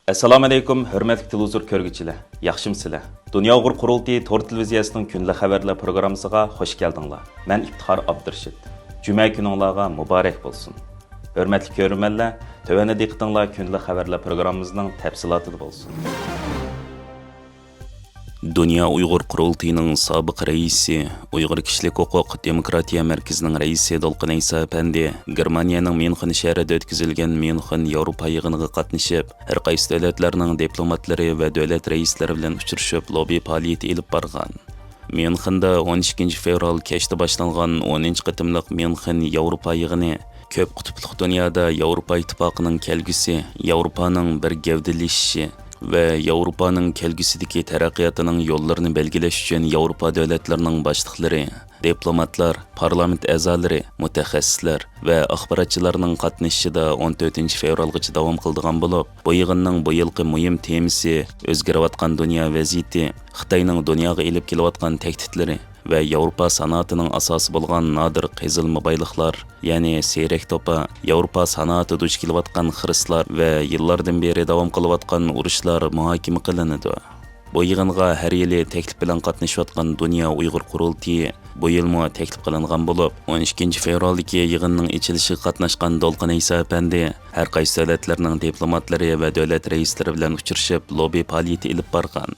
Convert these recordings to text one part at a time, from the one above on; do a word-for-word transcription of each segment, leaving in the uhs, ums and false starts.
ئەسسالامۇئەلەيكۇم، ھۆرمەتلىك تېلېۋىزور كۆرگۈچىلەر، ياخشىمۇسىلەر؟ دۇنيا ئۇيغۇر قۇرۇلتىيى تور تېلېۋىزىيەسىنىڭ كۈندىلىك خەۋەرلەر پروگراممىسىغا خوش كەلدىڭلار. مەن ئىپتىخار ئابدۇرېشىت. جۈمە كۈنۈڭلارغا مۇبارەك بولسۇن. ھۆرمەتلىك كۆرۈرمەنلەر، تۆۋەندە دىققىتىڭلار كۈندىلىك خەۋەرلەر پروگراممىمىزنىڭ تەپسىلاتىدا بولسۇن. دۇنيا ئۇيغۇر قۇرۇلتىيىنىڭ سابىق رەئىسى، ئۇيغۇر كىشىلىك ھوقۇق دېموكراتىيە مەركىزىنىڭ رەئىسى دولقۇن ئەيسا ئەپەندى گېرمانىيەنىڭ ميۇنخېن شەھىرىدە ئۆتكۈزۈلگەن ميۇنخېن ياۋروپا يىغىنىغا قاتنىشىپ، ھەر قايسى دۆلەتلەرنىڭ دىپلوماتلىرى ۋە دۆلەت رەئىسلىرى بىلەن ئۇچرىشىپ، لوببى پائالىيىتى ئېلىپ بارغان. ميۇنخېندا ئون ئىككىنچى فېۋرال كەچتە باشلانغان ئونىنچى قېتىملىق ميۇنخېن ياۋروپا يىغىنى كۆپ قۇتۇپلۇق دۇنيادا ياۋروپا ئىتتىپاقىنىڭ كەلگۈسى، ياۋروپانىڭ بىر گەۋدىلىشىشى ۋە ياۋروپانىڭ كەلگۈسىدىكى تەرەققىياتىنىڭ يوللىرىنى بەلگىلەش ئۈچۈن ياۋروپا دۆلەتلىرىنىڭ باشلىقلىرى، دىپلوماتلار، پارلامېنت ئەزالىرى، مۇتەخەسسىسلەر ۋە ئاخباراتچىلارنىڭ قاتنىشىشىدا ئون تۆتىنچى فېۋرالغىچە داۋام قىلىدىغان بولۇپ، بۇ يىغىننىڭ بۇ يىلقى مۇھىم تېمىسى ئۆزگىرىۋاتقان دۇنيا ۋەزىيىتى، خىتاينىڭ دۇنياغا ئېلىپ كېلىۋاتقان تەھدىتلىرى ۋە ياۋروپا سانائىتىنىڭ ئاساسى بولغان نادىر قېزىلما بايلىقلار، يەنى سېرىق توپا، ياۋروپا سانائىتى دۇچ كېلىۋاتقان خىرىسلار ۋە يىللاردىن بېرى داۋام قىلىۋاتقان ئۇرۇشلار مۇھاكىمە قىلىنىدۇ. بۇ يىغىنغا ھەر يىلى تەكلىپ بىلەن قاتنىشىۋاتقان دۇنيا ئۇيغۇر قۇرۇلتىيى بۇ يىلمۇ تەكلىپ قىلىنغان بولۇپ، ئون ئىككىنچى فېۋرالدىكى يىغىننىڭ ئېچىلىشىغا قاتناشقان دولقۇن ئەيسا ئەپەندى ھەر قايسى دۆلەتلەرنىڭ دىپلوماتلىرى ۋە دۆلەت رەئىسلىرى بىلەن ئۇچرىشىپ، لوببى پائالىيىتى ئېلىپ بارغان.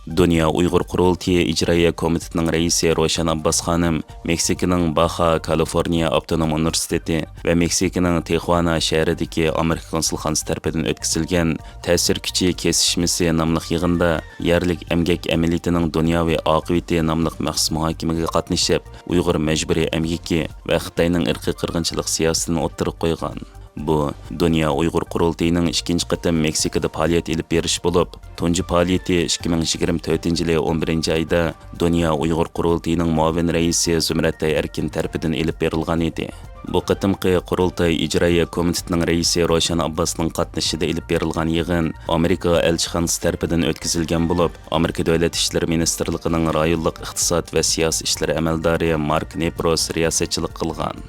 دۇنيا ئۇيغۇر قۇرۇلتىيى ئىجرائىيە كومىتېتىنىڭ رەئىسى روشەن ئابباس خانىم مېكسىكىنىڭ باخا كالىفورنىيە ئاپتونوم ئۇنىۋېرسىتېتى ۋە مېكسىكىنىڭ تىخۇانا شەھىرىدىكى ئامېرىكا كونسۇلخانىسى تەرىپىدىن ئۆتكۈزۈلگەن تەسىر كۈچى كېسىشمىسى ناملىق يىغىندا يەرلىك ئەمگەك ئەمەلىيىتىنىڭ دۇنياۋى ئاقىۋىتى ناملىق مەخسۇس مۇھاكىمىگە قاتنىشىپ، ئۇيغۇر مەجبۇرىي ئەمگىكى ۋە خىتاينىڭ ئىرقىي قىرغىنچىلىق سىياسىتىنى ئوتتۇرىغا قويغان. بۇ دۇنيا ئۇيغۇر قۇرۇلتىيىنىڭ ئىككىنچى قېتىم مېكسىكىدا پائالىيەت ئېلىپ بېرىشى بولۇپ، تۇنجى پائالىيىتى ئىككى مىڭ يىگىرمە تۆتىنچى يىلى ئون بىرىنچى ئايدا دۇنيا ئۇيغۇر قۇرۇلتىيىنىڭ مۇئاۋىن رەئىسى زۇمرەتئاي ئەركىن تەرىپىدىن ئېلىپ بېرىلغان ئىدى. بۇ قېتىمقى قۇرۇلتاي ئىجرائىيە كومىتېتىنىڭ رەئىسى روشەن ئابباسنىڭ قاتنىشىشىدا ئېلىپ بېرىلغان يىغىن ئامېرىكا ئەلچىخانىسى تەرىپىدىن ئۆتكۈزۈلگەن بولۇپ، ئامېرىكا دۆلەت ئىشلىرى مىنىستىرلىقىنىڭ رايونلۇق ئىقتىساد ۋە سىياسىي ئىشلىرى ئەمەلدارى مارك نېپروس رىياسەتچىلىك قىلغان.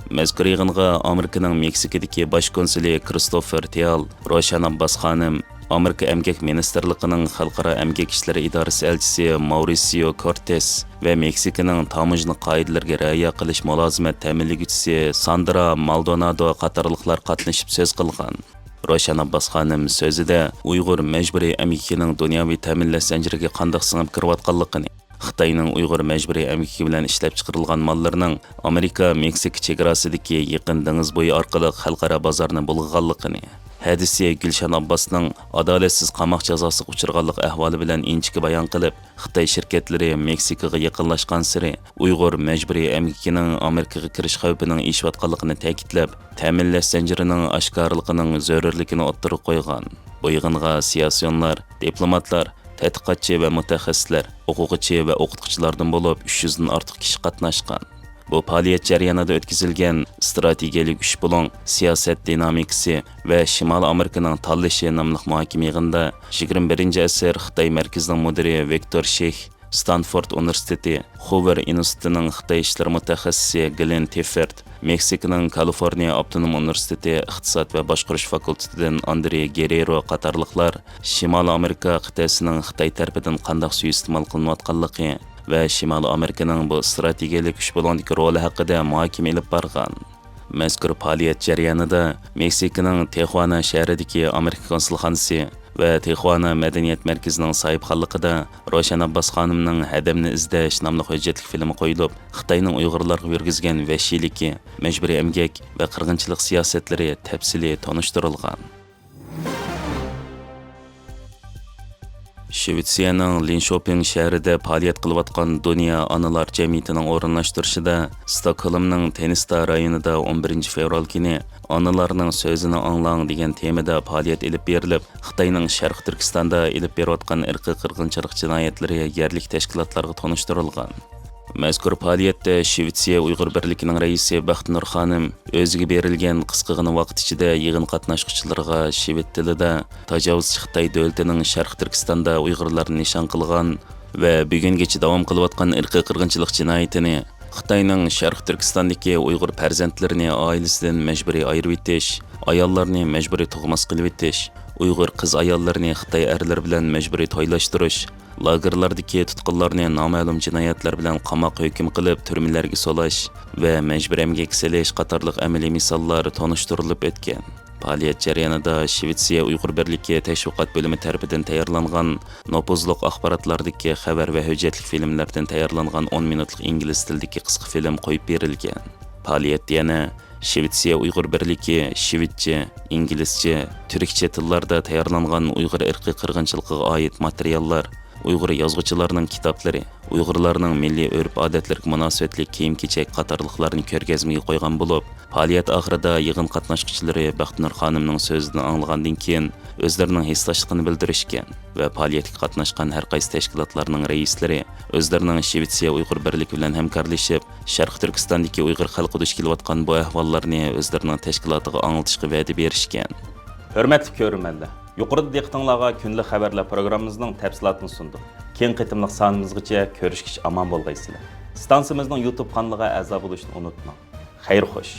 مەزكۇر يىغىنغا ئامېرىكىنىڭ مېكسىكىدىكى باش كونسۇلى كىرىستوفېر تېئال، روشەن ئابباس خانىم، ئامېرىكا ئەمگەك مىنىستىرلىقىنىڭ خەلقئارا ئەمگەك ئىشلىرى ئىدارىسى ئەلچىسى ماۋرىسىيو كورتېس ۋە مېكسىكىنىڭ تاموژنا قائىدىلىرىگە رىئايە قىلىش مۇلازىمەت تەمىنلىگۈچىسى ساندرا مالدونادو قاتارلىقلار قاتنىشىپ سۆز قىلغان. روشەن ئابباس خانىم سۆزىدە ئۇيغۇر مەجبۇرىي ئەمگىكىنىڭ دۇنياۋى تەمىنلەش زەنجىرىگە قانداق سىڭىپ كىرىۋاتقانلىقىنى، خىتاينىڭ ئۇيغۇر مەجبۇرىي ئەمگىكى بىلەن ئىشلەپچىقىرىلغان ماللىرىنىڭ ئامېرىكا، مېكسىكا چېگراسىدىكى يېقىن دېڭىز بويى ئارقىلىق خەلقئارا بازارنى بۇلغىغانلىقىنى، ھەدىسى گۈلشەن ئابباسنىڭ ئادالەتسىز قاماق جازاسىغا ئۇچرىغانلىق ئەھۋالى بىلەن ئىنچىكە بايان قىلىپ، خىتاي شىركەتلىرى مېكسىكىغا يېقىنلاشقانسېرى ئۇيغۇر مەجبۇرىي ئەمگىكىنىڭ ئامېرىكىغا كىرىش خەۋپىنىڭ ئېشىۋاتقانلىقىنى تەكىتلەپ، تەمىنلەش زەنجىرىنىڭ ئاشكارىلىقىنىڭ زۆرۈرلۈكىنى ئوتتۇرىغا قويغان. بۇ يىغىنغا سىياسىيونلار، دىپلوماتلار، تەتقىقاتچى ۋە مۇتەخەسسىسلەر، ئوقۇغۇچى ۋە ئوقۇتقۇچىلاردىن بولۇپ ئۈچ يۈزدىن ئارتۇق كىشى قاتناشقان. بۇ پائالىيەت جەريانىدا ئۆتكۈزۈلگەن ئىستراتېگىيەلىك ئۈچ بۇلۇڭ، سىياسەت دىنامىكىسى ۋە شىمالىي ئامېرىكىنىڭ تاللىشى ناملىق مۇھاكىمە يىغىنىدا يىگىرمە بىرىنچى ئەسىر خىتاي مەركىزىنىڭ مۇدىرى ۋىكتور شىخ، ستانفورد ئۇنىۋېرسىتېتى، خوۋېر ئىنستىتۇتىنىڭ خىتاي ئىشلىرى مۇتەخەسسىسى گلېن تىففورد، مېكسىكىنىڭ كالىفورنىيە ئاپتونوم ئۇنىۋېرسىتېتى ئىقتىساد ۋە باشقۇرۇش فاكۇلتېتىدىن ئاندرې گېرېرو قاتارلىقلار شىمالىي ئامېرىكا قىتئەسىنىڭ خىتاي تەرىپىدىن قانداق سۇيىئىستېمال قىلىنىۋاتقانلىقى ۋە شىمالىي ئامېرىكىنىڭ بۇ ئىستراتېگىيەلىك ئۈچ بۇلۇڭدىكى رولى ھەققىدە مۇھاكىمە ئېلىپ بارغان. مەزكۇر پائالىيەت جەريانىدا مېكسىكىنىڭ تىخۇانا شەھىرىدىكى ئامېرىكا كونسۇلخانىسى ۋە تىخۇانا مەدەنىيەت مەركىزىنىڭ ساھىبخانلىقىدا روشەن ئابباس خانىمنىڭ ھەدەمنى ئىزدەش ناملىق ھۆججەتلىك فىلىمى قويۇلۇپ، خىتاينىڭ ئۇيغۇرلارغا يۈرگۈزگەن ۋەھشىيلىكى، مەجبۇرىي ئەمگەك ۋە قىرغىنچىلىق سىياسەتلىرى تەپسىلىي تونۇشتۇرۇلغان. شىۋېتسىيەنىڭ لىنشوپىڭ شەھىرىدە پائالىيەت قىلىۋاتقان دۇنيا ئانىلار جەمئىيىتىنىڭ ئورۇنلاشتۇرۇشىدا ستوكھولمنىڭ تېنىستا رايونىدا ئون بىرىنچى فېۋرال كۈنى ئانىلارنىڭ سۆزىنى ئاڭلاڭ دېگەن تېمىدا پائالىيەت ئېلىپ بېرىلىپ، خىتاينىڭ شەرقىي تۈركىستاندا ئېلىپ بېرىۋاتقان ئىرقىي قىرغىنچىلىق جىنايەتلىرى يەرلىك تەشكىلاتلارغا تونۇشتۇرۇلغان. مەزكۇر پائالىيەتتە شىۋېتسىيە ئۇيغۇر بىرلىكىنىڭ رەئىسى بەختىنۇر خانىم ئۆزىگە بېرىلگەن قىسقىغىنە ۋاقىت ئىچىدە يىغىن قاتناشقۇچىلىرىغا شىۋېت تىلىدا تاجاۋۇزچى خىتاي دۆلىتىنىڭ شەرقىي تۈركىستاندا ئۇيغۇرلارنى نىشان قىلغان ۋە بۈگۈنگىچە داۋام قىلىۋاتقان ئىرقىي قىرغىنچىلىق جىنايىتىنى، خىتاينىڭ شەرقىي تۈركىستاندىكى ئۇيغۇر پەرزەنتلىرىنى ئائىلىسىدىن مەجبۇرىي ئايرىۋېتىش، ئاياللارنى مەجبۇرىي تۇغماس قىلىۋېتىش، ئۇيغۇر قىز-ئاياللىرىنى خىتاي ئەرلىرى بىلەن مەجبۇرىي تويلاشتۇرۇش، لاگېرلاردىكى تۇتقۇنلارنى نامەلۇم جىنايەتلەر بىلەن قاماققا ھۆكۈم قىلىپ، تۈرمىلەرگە سولاش ۋە مەجبۇرىي ئەمگەككە سېلىش قاتارلىق ئەمەلىي مىساللار تونۇشتۇرۇلۇپ ئۆتكەن. پائالىيەت جەريانىدا شىۋېتسىيە ئۇيغۇر بىرلىكى تەشۋىقات بۆلۈمى تەرىپىدىن تەييارلانغان نوپۇزلۇق ئاخباراتلاردىكى خەۋەر ۋە ھۆججەتلىك فىلىملەردىن تەييارلانغان ئون مىنۇتلۇق ئىنگلىز تىلىدىكى قىسقا فىلىم قويۇپ بېرىلگەن. پائالىيەتتە يەنە شىۋېتسىيە ئۇيغۇر بىرلىكى، شىۋېتچە، ئىنگلىزچە، تۈركچە تىللاردا تەييارلانغان ئۇيغۇر ئىرقىي قىرغىنچىلىقىغا ئائىت ماتېرىياللار، ئۇيغۇر يازغۇچىلارنىڭ كىتابلىرى، ئۇيغۇرلارنىڭ مىللىي ئۆرپ-ئادەتلىرىگە مۇناسىۋەتلىك كىيىم-كېچەك قاتارلىقلارنى كۆرگەزمىگە قويغان بولۇپ، پائالىيەت ئاخىرىدا يىغىن قاتناشقۇچىلىرى بەختىنۇر خانىمنىڭ سۆزىدىن ئاڭلىغاندىن كېيىن، ئۆزلىرىنىڭ ھېسداشلىقىنى بىلدۈرۈشكەن ۋە پائالىيەتكە قاتناشقان ھەر قايسى تەشكىلاتلارنىڭ رەئىسلىرى ئۆزلىرىنىڭ شىۋېتسىيە ئۇيغۇر بىرلىكى بىلەن ھەمكارلىشىپ، شەرقىي تۈركىستاندىكى ئۇيغۇر خەلقى دۇچ كېلىۋاتقان بۇ ئەھۋاللارنى ئۆزلىرىنىڭ تەشكىلاتىغا ئاڭلىتىشقا ۋەدە بېرىشكەن. ھۆرمەتلىك كۆرۈرمەنلەر، يۇقىرىدا دىققىتىڭلارغا كۈندىلىك خەۋەرلەر پروگراممىمىزنىڭ تەپسىلاتىنى سۇندۇق. كېيىنكى قېتىملىق سانىمىزغىچە كۆرۈشكىچە ئامان بولغايسىلەر. ئىستانسىمىزنىڭ يۇتۇب قانىلىغا ئەزا بولۇشنى ئۇنتۇماڭ. خەير خوش.